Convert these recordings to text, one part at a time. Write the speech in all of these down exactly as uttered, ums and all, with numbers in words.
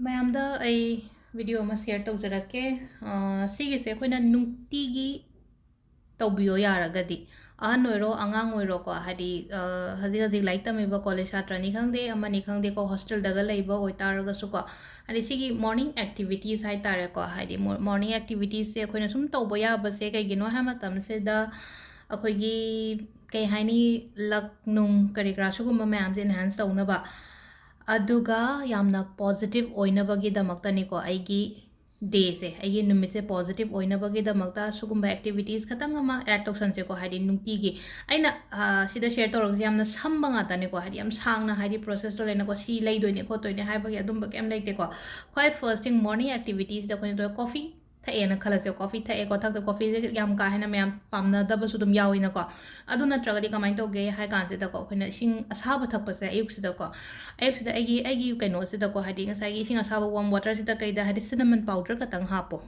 ꯃꯌꯥꯝꯗ ꯑꯩ video ꯑꯃ share ꯇꯧꯖꯔꯛꯀꯦ꯫ ꯑ, ꯁꯤꯒꯤꯁꯦ ꯑꯩꯈꯣꯏꯅ ꯅꯨꯡꯇꯤꯒꯤ ꯇꯧꯕꯤꯌꯣ ꯌꯥꯔꯒꯗꯤ꯫ ꯑꯍꯟ ꯑꯣꯏꯔꯣ, ꯑꯉꯥꯡ ꯑꯣꯏꯔꯣꯀꯣ, ꯍꯥꯏꯗꯤ, ꯑ, ꯍꯧꯖꯤꯛ ꯍꯧꯖꯤꯛ ꯂꯥꯏꯔꯤꯛ ꯇꯝꯃꯤꯕ college ꯁꯥꯇ꯭ꯔꯅꯤ ꯈꯪꯗꯦ, ꯑꯃꯅꯤ ꯈꯪꯗꯦꯀꯣ, hostelꯗꯒ ꯂꯩꯕ ꯑꯣꯏꯇꯥꯔꯒꯁꯨꯀꯣ, ꯍꯥꯏꯗꯤ ꯁꯤꯒꯤ morning activitiesꯁꯦ ꯑꯩꯈꯣꯏꯅ ꯁꯨꯝ ꯇꯧꯕ ꯌꯥꯕꯁꯦ ꯑꯩꯈꯣꯏꯅ ꯁꯨꯝ ꯇꯧꯕ ꯌꯥꯕꯁꯦ ꯀꯩꯒꯤꯅꯣ ꯍꯥꯏꯕ ꯃꯇꯝꯁꯤꯗ, ꯑꯩꯈꯣꯏꯒꯤ, ꯀꯩ ꯍꯥꯏꯅꯤ, luck ꯅꯨꯡ ꯀꯔꯤ ꯀꯔꯥ ꯁꯤꯒꯨꯝꯕ ꯃꯌꯥꯝꯁꯦ enhance ꯇꯧꯅꯕ, ꯑꯗꯨꯒ ꯌꯥꯝꯅ positive ꯑꯣꯏꯅꯕꯒꯤꯗꯃꯛꯇꯅꯤꯀꯣ, ꯑꯩꯒꯤ dayꯁꯦ, ꯑꯩꯒꯤ ꯅꯨꯃꯤꯠꯁꯦ positive ꯑꯣꯏꯅꯕꯒꯤꯗꯃꯛꯇ ꯁꯤꯒꯨꯝꯕ activities ꯈꯇꯪ ꯑꯃ add ꯇꯧꯁꯟꯁꯦꯀꯣ, ꯍꯥꯏꯗꯤ ꯅꯨꯡꯇꯤꯒꯤ꯫ ꯑꯩꯅ, ꯑ, ꯁꯤꯗ share ꯇꯧꯔꯛꯄꯁꯦ ꯌꯥꯝꯅ ꯁꯝꯕ ꯉꯥꯛꯇꯅꯦꯀꯣ, ꯍꯥꯏꯗꯤ ꯌꯥꯝ ꯁꯥꯡꯅ, ꯍꯥꯏꯗꯤ processꯇꯣ ꯂꯩꯅꯀꯣ, ꯁꯤ ꯂꯩꯗꯣꯏꯅꯦ ꯈꯣꯠꯇꯣꯏꯅꯦ ꯍꯥꯏꯕꯒꯤ ꯑꯗꯨꯝꯕ ꯀꯩꯝ ꯂꯩꯇꯦꯀꯣ꯫ ꯈ꯭ꯋꯥꯏ first thing morning activitiesꯗ ꯑꯩꯈꯣꯏꯅ ꯇꯧꯔ coffee ꯊꯛꯑꯦꯅ ꯈꯜꯂꯁꯦ, coffee ꯊꯛꯑꯦꯀꯣ, ꯊꯛꯇ coffeeꯁꯦ ꯌꯥꯝ ꯀꯥ ꯍꯦꯟꯅ ꯃꯌꯥꯝ ꯄꯥꯝꯅꯗꯕꯁꯨ ꯑꯗꯨꯝ ꯌꯥꯎꯋꯤꯅꯀꯣ꯫ ꯑꯗꯨ ꯅꯠꯇ꯭ꯔꯒꯗꯤ ꯀꯃꯥꯏꯅ ꯇꯧꯒꯦ ꯍꯥꯏ ꯀꯥꯟꯁꯤꯗꯀꯣ, ꯑꯩꯈꯣꯏꯅ ꯏꯁꯤꯡ ꯑꯁꯥꯕ ꯊꯛꯄꯁꯦ ꯑꯌꯨꯛꯁꯤꯗꯀꯣ, ꯑꯌꯨꯛꯁꯤꯗ ꯑꯩꯒꯤ, ꯑꯩꯒꯤ ꯀꯩꯅꯣꯁꯤꯗꯀꯣ, ꯍꯥꯏꯗꯤ ꯉꯁꯥꯏꯒꯤ ꯏꯁꯤꯡ ꯑꯁꯥꯕ warm waterꯁꯤꯗ ꯀꯩꯗ, ꯍꯥꯏꯗꯤ cinnamon powder ꯈꯛꯇꯪ ꯍꯥꯞꯄꯣ꯫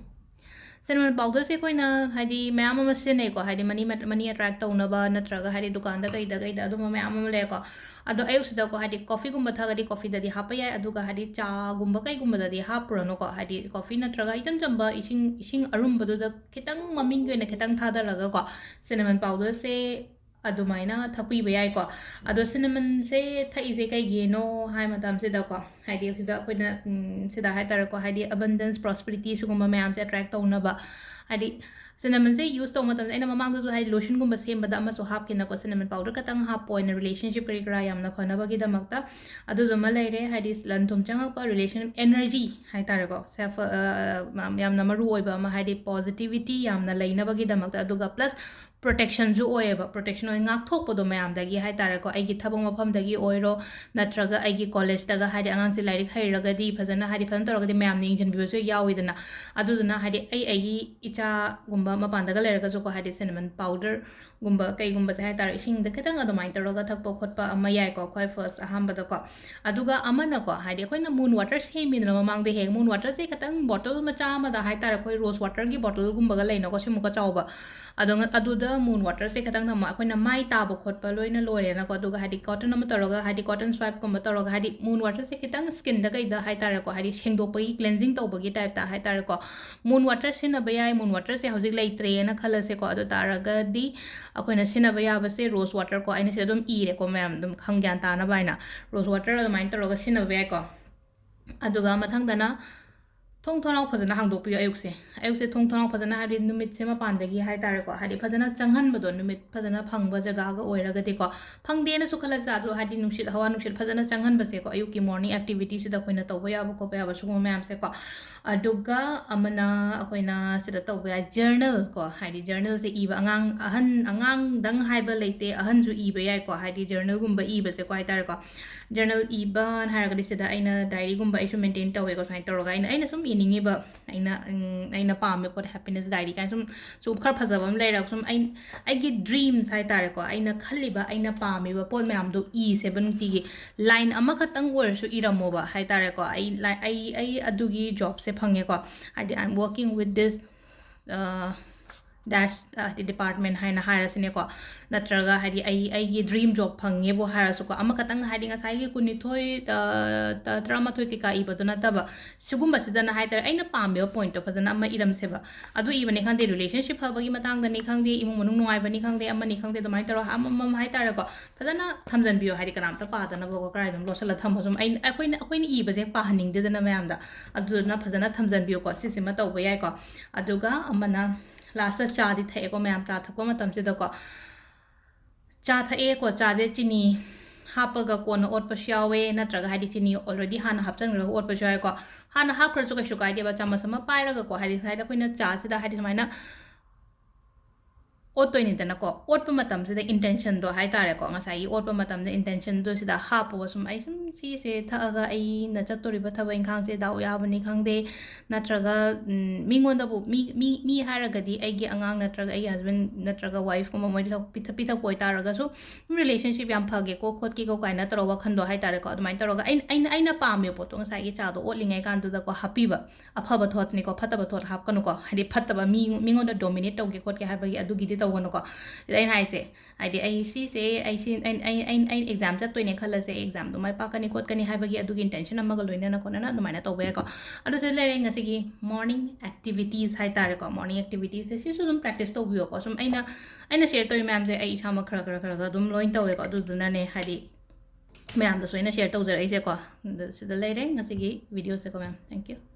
Cinnamon powderꯁꯦ ꯑꯩꯈꯣꯏꯅ ꯍꯥꯏꯗꯤ ꯃꯌꯥꯝ ꯑꯃ ꯁꯤꯖꯤꯟꯅꯩꯀꯣ, ꯍꯥꯏꯗꯤ money mat-, money attract ꯇꯧꯅꯕ, ꯅꯠꯇ꯭ꯔꯒ ꯍꯥꯏꯗꯤ ꯗꯨꯀꯥꯟꯗ ꯀꯩꯗ ꯀꯩꯗ ꯑꯗꯨꯝꯕ ꯃꯌꯥꯝ ꯑꯃ ꯂꯩꯔꯦꯀꯣ꯫ ꯑꯗꯣ ꯑꯌꯨꯛꯁꯤꯗꯀꯣ, ꯍꯥꯏꯗꯤ coffeeꯒꯨꯝꯕ ꯊꯛꯑꯗꯤ coffeeꯗꯗꯤ ꯍꯥꯞꯄ ꯌꯥꯏ, ꯑꯗꯨꯒ ꯍꯥꯏꯗꯤ ꯆꯥꯒꯨꯝꯕ ꯀꯩꯒꯨꯝꯕꯗꯗꯤ ꯍꯥꯞꯄꯨꯔꯅꯨꯀꯣ, ꯍꯥꯏꯗꯤ coffee ꯅꯠꯇ꯭ꯔꯒ ꯏꯆꯝ ꯆꯝꯕ ꯏꯁꯤꯡ, ꯏꯁꯤꯡ ꯑꯔꯨꯝꯕꯗꯨꯗ ꯈꯤꯇꯪ ꯃꯃꯤꯡꯒꯤ ꯑꯣꯏꯅ ꯈꯤꯇꯪ ꯊꯥꯗꯔꯒꯀꯣ, cinnamon powderꯁꯦ ꯑꯗꯨꯃꯥꯏꯅ ꯊꯛꯄꯤꯕ ꯌꯥꯏꯀꯣ꯫ ꯑꯗꯣ cinnamonꯁꯦ ꯊꯛꯏꯁꯦ ꯀꯩꯒꯤꯅꯣ ꯍꯥꯏ ꯃꯇꯝꯁꯤꯗꯀꯣ, ꯍꯥꯏꯗꯤ ꯁꯤꯗ ꯑꯩꯈꯣꯏꯅ, ꯎꯝ, ꯁꯤꯗ ꯍꯥꯏꯇꯥꯔꯦꯀꯣ, ꯍꯥꯏꯗꯤ abundance, prosperity ꯁꯤꯒꯨꯝꯕ ꯃꯌꯥꯝꯁꯦ attract ꯇꯧꯅꯕ, ꯍꯥꯏꯗꯤ cinnamonꯁꯦ use ꯇꯧꯕ ꯃꯇꯝꯗ ꯑꯩꯅ ꯃꯃꯥꯡꯗꯁꯨ ꯍꯥꯏꯗꯤ lotionꯒꯨꯝꯕ ꯁꯦꯝꯕꯗ ꯑꯃꯁꯨ ꯍꯥꯞꯈꯤꯅꯀꯣ, cinnamon powder ꯈꯛꯇꯪ ꯍꯥꯞꯄ ꯑꯣꯏꯅ relationship ꯀꯔꯤ ꯀꯔꯥ ꯌꯥꯝꯅ ꯐꯅꯕꯒꯤꯗꯃꯛꯇ꯫ ꯑꯗꯨꯗꯨꯃ ꯂꯩꯔꯦ, ꯍꯥꯏꯗꯤ ꯂꯟ ꯊꯨꯝ ꯆꯪꯉꯛꯄ, relation energy ꯍꯥꯏꯇꯥꯔꯦꯀꯣ, self, ꯑ, ꯌꯥꯝꯅ ꯃꯔꯨ ꯑꯣꯏꯕ ꯑꯃ, ꯍꯥꯏꯗꯤ positivity ꯌꯥꯝꯅ ꯂꯩꯅꯕꯒꯤꯗꯃꯛꯇ, ꯑꯗꯨꯒ plus protectionꯁꯨ ꯑꯣꯏꯌꯦꯕ, protection ꯑꯣꯏ, ꯉꯥꯛꯊꯣꯛꯄꯗꯣ ꯃꯌꯥꯝꯗꯒꯤ ꯍꯥꯏꯇꯥꯔꯦꯀꯣ, ꯑꯩꯒꯤ ꯊꯕꯛ ꯃꯐꯝꯗꯒꯤ ꯑꯣꯏꯔꯣ, ꯅꯠꯇ꯭ꯔꯒ ꯑꯩꯒꯤ collegeꯇꯒ ꯍꯥꯏꯗꯤ ꯑꯉꯥꯡꯁꯦ ꯂꯥꯏꯔꯤꯛ ꯍꯩꯔꯒꯗꯤ ꯐꯖꯅ, ꯍꯥꯏꯗꯤ ꯐꯖꯅ ꯇꯧꯔꯒꯗꯤ ꯃꯌꯥꯝꯅ ꯌꯦꯡꯁꯤꯟꯕꯤꯕꯁꯨ ꯌꯥꯎꯋꯤꯗꯅ꯫ ꯑꯗꯨꯗꯨꯅ ꯍꯥꯏꯗꯤ ꯑꯩ, ꯑꯩꯒꯤ ꯏꯆꯥꯒꯨꯝꯕ ꯃꯄꯥꯟꯗꯒ ꯂꯩꯔꯒꯁꯨꯀꯣ, ꯍꯥꯏꯗꯤ cinnamon powder ꯒꯨꯝꯕ ꯀꯩꯒꯨꯝꯕꯁꯦ ꯍꯥꯏ ꯇꯥꯔꯦ, ꯏꯁꯤꯡꯗ ꯈꯤꯇꯪ ꯑꯗꯨꯃꯥꯏꯅ ꯇꯧꯔꯒ ꯊꯛꯄ ꯈꯣꯠꯄ ꯑꯃ ꯌꯥꯏꯀꯣ, ꯈ꯭ꯋꯥꯏ ꯐꯥꯔꯁ ꯑꯍꯥꯟꯕꯗꯀꯣ꯫ ꯑꯗꯨꯒ ꯑꯃꯅꯀꯣ, ꯍꯥꯏꯗꯤ ꯑꯩꯈꯣꯏꯅ ꯃꯨꯟ ꯋꯥꯇꯔ ꯁꯦꯝꯃꯤꯗꯅ ꯃꯃꯥꯡꯗ ꯍꯦꯛ, ꯃꯨꯟ ꯋꯥꯇꯔꯁꯦ ꯈꯤꯇꯪ ꯕꯣꯇꯜ ꯃꯆꯥ ꯑꯃꯗ ꯍꯥꯏ ꯇꯥꯔꯦ, ꯑꯩꯈꯣꯏ ꯔꯣꯁ ꯋꯥꯇꯔꯒꯤ ꯕꯣꯇꯜꯒꯨꯝꯕꯒ ꯂꯩꯅꯀꯣ, ꯁꯤꯃꯨꯛꯀ ꯆꯥꯎꯕ꯫ ꯑꯗꯣ ꯉ-, ꯑꯗꯨꯗ ꯃꯨꯟ ꯋꯥꯇꯔꯁꯦ ꯈꯤꯇꯪ ꯊꯝꯃꯣ꯫ ꯑꯩꯈꯣꯏꯅ ꯃꯥꯏ ꯇꯥꯕ ꯈꯣꯠꯄ ꯂꯣꯏꯅ ꯂꯣꯏꯔꯦꯅꯀꯣ, ꯑꯗꯨꯒ ꯍꯥꯏꯗꯤ ꯀꯣꯇꯟ ꯑꯃ ꯇꯧꯔꯒ, ꯍꯥꯏꯗꯤ ꯀꯣꯇꯟ ꯁ꯭ꯋꯥꯏꯞꯀꯨꯝꯕ ꯇꯧꯔꯒ, ꯍꯥꯏꯗꯤ ꯃꯨꯟ ꯋꯥꯇꯔꯁꯦ ꯈꯤꯇꯪ ꯁ꯭ꯀꯤꯟꯗ ꯀꯩꯗ ꯍꯥꯏ ꯇꯥꯔꯦꯀꯣ, ꯍꯥꯏꯗꯤ ꯁꯦꯡꯗꯣꯛꯄꯒꯤ, ꯀ꯭ꯂꯦꯟꯖꯤꯡ ꯇꯧꯕꯒꯤ ꯇꯥꯏꯞꯇ ꯍꯥꯏ ꯇꯥꯔꯦꯀꯣ, ꯃꯨꯟ ꯋꯥꯇꯔ ꯁꯤꯖꯤꯟꯅꯕ ꯌꯥꯏ꯫ ꯃꯨꯟ ꯋꯥꯇꯔꯁꯦ ꯍꯧꯖꯤꯛ ꯂꯩꯇ꯭ꯔꯦꯅ ꯈꯜꯂꯁꯦꯀꯣ, ꯑꯗꯨ ꯇꯥꯔꯒꯗꯤ ꯑꯩꯈꯣꯏꯅ ꯁꯤꯖꯤꯟꯅꯕ ꯌꯥꯕꯁꯦ ꯔꯣꯁ ꯋꯥꯇꯔ ꯀꯣ, ꯑꯩꯅ ꯁꯤꯗ ꯑꯗꯨꯝ ꯏꯔꯦꯀꯣ ꯃꯌꯥꯝ, ꯑꯗꯨꯝ ꯈꯪ ꯒ꯭ꯌꯥꯟ ꯇꯥꯅꯕ ꯍꯥꯏꯅ꯫ ꯔꯣꯁ ꯋꯥꯇꯔ ꯑꯗꯨꯃꯥꯏꯅ ꯇꯧꯔꯒ ꯁꯤꯖꯤꯟꯅꯕ ꯌꯥꯏꯀꯣ꯫ ꯑꯗꯨꯒ ꯃꯊꯪꯗꯅ ꯊꯣꯡ ꯊꯣꯡꯅꯥꯎ ꯐꯖꯅ ꯍꯥꯡꯗꯣꯛꯄꯤꯌꯨ ꯑꯌꯨꯛꯁꯦ꯫ ꯑꯌꯨꯛꯁꯦ ꯊꯣꯡ ꯊꯣꯡꯅꯥꯎ ꯐꯖꯅ, ꯍꯥꯏꯕꯗꯤ ꯅꯨꯃꯤꯠꯁꯦ ꯃꯄꯥꯟꯗꯒꯤ ꯍꯥꯏ ꯇꯥꯔꯦꯀꯣ, ꯍꯥꯏꯗꯤ ꯐꯖꯅ ꯆꯪꯍꯟꯕꯗꯣ, ꯅꯨꯃꯤꯠ ꯐꯖꯅ ꯐꯪꯕ ꯖꯒꯥꯒ ꯑꯣꯏꯔꯒꯗꯤꯀꯣ, ꯐꯪꯗꯦꯅꯁꯨ ꯈꯜꯂꯁꯦ, ꯑꯗꯣ ꯍꯥꯏꯗꯤ ꯅꯨꯡꯁꯤꯠ, ꯍꯋꯥ ꯅꯨꯡꯁꯤꯠ ꯐꯖꯅ ꯆꯪꯍꯟꯕꯁꯦꯀꯣ, ꯑꯌꯨꯛꯀꯤ ꯃꯣꯔꯅꯤꯡ ꯑꯦꯛꯇꯤꯚꯤꯇꯤꯁꯤꯗ ꯑꯩꯈꯣꯏꯅ ꯇꯧꯕ ꯌꯥꯕ ꯈꯣꯠꯄ ꯌꯥꯕ ꯁꯤꯒꯨꯝꯕ ꯃꯌꯥꯝꯁꯦꯀꯣ꯫ ꯑꯗꯨꯒ ꯑꯃꯅ ꯑꯩꯈꯣꯏꯅ ꯁꯤꯗ ꯇꯧꯕ ꯌꯥꯏ, ꯖꯔꯅꯦꯜ ꯀꯣ, ꯍꯥꯏꯗꯤ ꯖꯔꯅꯦꯜꯁꯦ ꯏꯕ, ꯑꯉꯥꯡ, ꯑꯍꯟ, ꯑꯉꯥꯡꯗꯪ ꯍꯥꯏꯕ ꯂꯩꯇꯦ, ꯑꯍꯟꯁꯨ ꯏꯕ ꯌꯥꯏꯀꯣ, ꯍꯥꯏꯗꯤ ꯖꯔꯅꯦꯜꯒꯨꯝꯕ ꯏꯕꯁꯦꯀꯣ ꯍꯥꯏ ꯇꯥꯔꯦꯀꯣ꯫ ꯖꯔꯅꯦꯜ ꯏꯕ ꯍꯥꯏꯔꯒꯗꯤ ꯁꯤꯗ ꯑꯩꯅ ꯗꯥꯏꯔꯤꯒꯨꯝꯕ ꯑꯩꯁꯨ ꯃꯦꯟꯇꯦꯟ ꯇꯧꯋꯦꯀꯣ, ꯁꯨꯃꯥꯏꯅ ꯇꯧꯔꯒ ꯑꯩꯅ, ꯑꯩꯅ ꯁꯨꯝ ꯏꯅꯤꯡꯉꯤꯕ, ꯑꯩꯅ, ꯎꯝ, ꯑꯩꯅ ꯄꯥꯝꯃꯦ ꯄꯣꯠ, ꯍꯦꯄꯤꯅꯦꯁ ꯗꯥꯏꯔꯤ ꯀꯥꯏꯅ ꯁꯨꯝ, ꯁꯨꯝ ꯈꯔ ꯐꯖꯕ ꯑꯃ ꯂꯩꯔꯒ ꯁꯨꯝ ꯑꯩ, ꯑꯩꯒꯤ ꯗ꯭ꯔꯤꯝꯁ ꯍꯥꯏ ꯇꯥꯔꯦꯀꯣ, ꯑꯩꯅ ꯈꯜꯂꯤꯕ, ꯑꯩꯅ ꯄꯥꯝꯃꯤꯕ ꯄꯣꯠ ꯃꯌꯥꯝꯗꯣ ꯏꯁꯦꯕ ꯅꯨꯡꯇꯤꯒꯤ꯫ ꯂꯥꯏꯟ ꯑꯃꯈꯛꯇꯪ ꯑꯣꯏꯔꯁꯨ ꯏꯔꯝꯃꯣꯕ ꯍꯥꯏ ꯇꯥꯔꯦꯀꯣ꯫ ꯑꯩ ꯂꯥꯏ-, ꯑꯩ, ꯑꯩ ꯑꯗꯨꯒꯤ ꯖꯣꯕꯁꯦ ꯐꯪꯉꯦꯀꯣ, ꯍꯥꯏꯗꯤ, "I am working with this, uh, dash, uh, department" ꯍꯥꯏꯅ ꯍꯥꯏꯔꯁꯤꯅꯦꯀꯣ, ꯅꯠꯇ꯭ꯔꯒ, ꯍꯥꯏꯗꯤ, "ꯑꯩ, ꯑꯩꯒꯤ ꯗ꯭ꯔꯤꯝ ꯖꯣꯕ ꯐꯪꯉꯦꯕꯨ" ꯍꯥꯏꯔꯁꯨꯀꯣ, ꯑꯃꯈꯛꯇꯪ, ꯍꯥꯏꯗꯤ, ꯉꯁꯥꯏꯒꯤ ꯀꯨꯟꯅꯤꯊꯣꯏ, ꯑ, ꯇ-, ꯇꯔꯥꯃꯥꯊꯣꯏ ꯀꯩꯀꯥ ꯏꯕꯗꯣ ꯅꯠꯇꯕ, ꯁꯤꯒꯨꯝꯕꯁꯤꯗꯅ ꯍꯥꯏ ꯇꯥꯔꯦ, ꯑꯩꯅ ꯄꯥꯝꯃꯤꯕ ꯄꯣꯏꯟꯠꯇꯣ ꯐꯖꯅ ꯑꯃ ꯏꯔꯝꯁꯦꯕ꯫ ꯑꯗꯨ ꯏꯕꯅꯤ ꯈꯪꯗꯦ, ꯔꯤꯂꯦꯁꯟꯁꯤꯞ ꯐꯕꯒꯤ ꯃꯇꯥꯡꯗꯅꯤ ꯈꯪꯗꯦ, ꯏꯃꯨꯡ ꯃꯅꯨꯡ ꯅꯨꯡꯉꯥꯏꯕꯅꯤ ꯈꯪꯗꯦ, ꯑꯃꯅꯤ ꯈꯪꯗꯦ, ꯑꯗꯨꯃꯥꯏꯅ ꯇꯧꯔꯒ ꯑꯃꯃꯝ ꯍꯥꯏ ꯇꯥꯔꯦꯀꯣ, ꯐꯖꯅ ꯊꯝꯖꯟꯕꯤꯌꯣ, ꯍꯥꯏꯗꯤ ꯀꯅꯥꯝꯇ ꯄꯥꯗꯅꯕꯀꯣ, ꯀꯔꯥꯏ ꯑꯗꯨꯝ ꯂꯣꯠꯁꯤꯜꯂ ꯊꯝꯃꯣ꯫ ꯁꯨꯝ ꯑꯩ-, ꯑꯩꯈꯣꯏꯅ, ꯑꯩꯈꯣꯏꯅ ꯏꯕꯁꯦ ꯄꯥꯍꯟꯅꯤꯡꯗꯦꯗꯅ ꯃꯌꯥꯝꯗ, ꯑꯗꯨꯗꯨꯅ ꯐꯖꯅ ꯊꯝꯖꯟꯕꯤꯌꯨꯀꯣ, ꯁꯤꯁꯤꯃ ꯇꯧꯕ ꯌꯥꯏꯀꯣ꯫ ꯑꯗꯨꯒ ꯑꯃꯅ ꯂꯥꯁꯇ ꯆꯥꯗꯤ ꯊꯛꯑꯦꯀꯣ ꯃꯌꯥꯝ, ꯆꯥ ꯊꯛꯄ ꯃꯇꯝꯁꯤꯗꯀꯣ, ꯆꯥ ꯊꯛꯑꯦꯀꯣ, ꯆꯥꯁꯦ ꯆꯤꯅꯤ ꯍꯥꯞꯄꯒ ꯀꯣꯟꯅ ꯑꯣꯠꯄꯁꯨ ꯌꯥꯎꯋꯦ, ꯅꯠꯇ꯭ꯔꯒ ꯍꯥꯏꯗꯤ ꯆꯤꯅꯤ already ꯍꯥꯟꯅ ꯍꯥꯞꯆꯟꯈ꯭ꯔꯒ ꯑꯣꯠꯄꯁꯨ ꯌꯥꯎꯋꯦꯀꯣ꯫ ꯍꯥꯟꯅ ꯍꯥꯞꯈ꯭ꯔꯁꯨ ꯀꯩꯁꯨ ꯀꯥꯏꯗꯦꯕ, ꯆꯥꯃꯁ ꯑꯃ ꯄꯥꯏꯔꯒꯀꯣ, ꯍꯥꯏꯗꯤ ꯉꯁꯥꯏꯗ ꯑꯩꯈꯣꯏꯅ ꯆꯥꯁꯤꯗ ꯍꯥꯏꯗꯤ ꯁꯨꯃꯥꯏꯅ ꯑꯣꯠꯇꯣꯏꯅꯤꯗꯅꯀꯣ꯫ ꯑꯣꯠꯄ ꯃꯇꯝꯁꯤꯗ intentionꯗꯣ ꯍꯥꯏ ꯇꯥꯔꯦꯀꯣ, ꯉꯁꯥꯏꯒꯤ ꯑꯣꯠꯄ ꯃꯇꯝꯗ intentionꯗꯣ ꯁꯤꯗ ꯍꯥꯞꯄꯣꯕ꯫ ꯁꯨꯝ ꯑꯩ ꯁꯨꯝ ꯁꯤꯁꯦ ꯊꯛꯑꯒ ꯑꯩꯅ ꯆꯠꯇꯣꯔꯤꯕ ꯊꯕꯛ ꯏꯪꯈꯥꯡꯁꯦ ꯗꯥꯎ ꯌꯥꯕꯅꯤ ꯈꯪꯗꯦ, ꯅꯠꯇ꯭ꯔꯒ ꯎꯝ, ꯃꯤꯉꯣꯟꯗꯕꯨ, ꯃꯤ ꯃꯤ ꯃꯤ ꯍꯥꯏꯔꯒꯗꯤ ꯑꯩꯒꯤ ꯑꯉꯥꯡ ꯅꯠꯇ꯭ꯔꯒ ꯑꯩꯒꯤ husband ꯅꯠꯇ꯭ꯔꯒ wifeꯀꯨꯝꯕ ꯃꯣꯏꯗ ꯄꯤꯊꯛ ꯄꯤꯊꯛꯄ ꯑꯣꯏꯇꯥꯔꯒꯁꯨ, ꯁꯨꯝ relationship ꯌꯥꯝ ꯐꯒꯦꯀꯣ ꯈꯣꯠꯀꯦꯀꯣ ꯀꯥꯏꯅ ꯇꯧꯔꯒ ꯋꯥꯈꯟꯗꯣ ꯍꯥꯏ ꯇꯥꯔꯦꯀꯣ꯫ ꯑꯗꯨꯃꯥꯏꯅ ꯇꯧꯔꯒ ꯑꯩꯅ ꯑꯩꯅ ꯑꯩꯅ ꯄꯥꯝꯃꯤꯕ ꯄꯣꯠꯇꯣ ꯉꯁꯥꯏꯒꯤ ꯆꯥꯗꯣ ꯑꯣꯠꯂꯤꯉꯩ ꯀꯥꯟꯗꯨꯗꯀꯣ ꯍꯥꯞꯄꯤꯕ꯫ ꯑꯐꯕ thoughtꯅꯤꯀꯣ, ꯐꯠꯇꯕ thought ꯍꯥꯞꯀꯅꯨꯀꯣ꯫ ꯍꯥꯏꯗꯤ ꯐꯠꯇꯕ ꯃꯤ, ꯃꯤꯉꯣꯟꯗ dominate ꯇꯧꯒꯦ ꯈꯣꯠꯀꯦ ꯍꯥꯏꯕꯒꯤ ꯑꯗꯨꯒꯤꯗꯤ ꯇꯧꯒꯅꯨꯀꯣ꯫ ꯁꯤꯗ ꯑꯩꯅ ꯍꯥꯏꯁꯦ, ꯍꯥꯏꯗꯤ ꯑꯩ ꯁꯤꯁꯦ, ꯑꯩ ꯁꯤ, ꯑꯩ, ꯑꯩ, ꯑꯩ, ꯑꯩ exam ꯆꯠꯇꯣꯏꯅꯦ ꯈꯜꯂꯁꯦ, examꯗꯣ ꯃꯥꯏ ꯄꯥꯛꯀꯅꯤ ꯈꯣꯠꯀꯅꯤ ꯍꯥꯏꯕꯒꯤ ꯑꯗꯨꯒꯤ intention ꯑꯃꯒ ꯂꯣꯏꯅꯅ ꯈꯣꯠꯅꯅ ꯑꯗꯨꯃꯥꯏꯅ ꯇꯧꯕ ꯌꯥꯏꯀꯣ꯫ ꯑꯗꯨ ꯁꯤꯗ ꯂꯩꯔꯦ ꯉꯁꯤꯒꯤ morning activities ꯍꯥꯏ ꯇꯥꯔꯦꯀꯣ꯫ Morning activitiesꯁꯦ ꯁꯤꯁꯨ ꯑꯗꯨꯝ practice ꯇꯧꯕꯤꯌꯣꯀꯣ꯫ ꯁꯨꯝ ꯑꯩꯅ, ꯑꯩꯅ share ꯇꯧꯔꯤ ꯃꯌꯥꯝꯁꯦ ꯑꯩ ꯏꯁꯥꯃꯛ ꯈꯔ ꯈꯔ ꯈꯔ ꯈꯔ ꯑꯗꯨꯝ ꯂꯣꯏ ꯇꯧꯋꯦꯀꯣ꯫ ꯑꯗꯨꯗꯨꯅꯅꯦ, ꯍꯥꯏꯗꯤ ꯃꯌꯥꯝꯗꯁꯨ ꯑꯩꯅ share ꯇꯧꯖꯔꯛꯏꯁꯦꯀꯣ꯫ ꯑꯗꯨ ꯁꯤꯗ ꯂꯩꯔꯦ ꯉꯁꯤꯒꯤ videoꯁꯦꯀꯣ ꯃꯌꯥꯝ꯫ Thank you꯫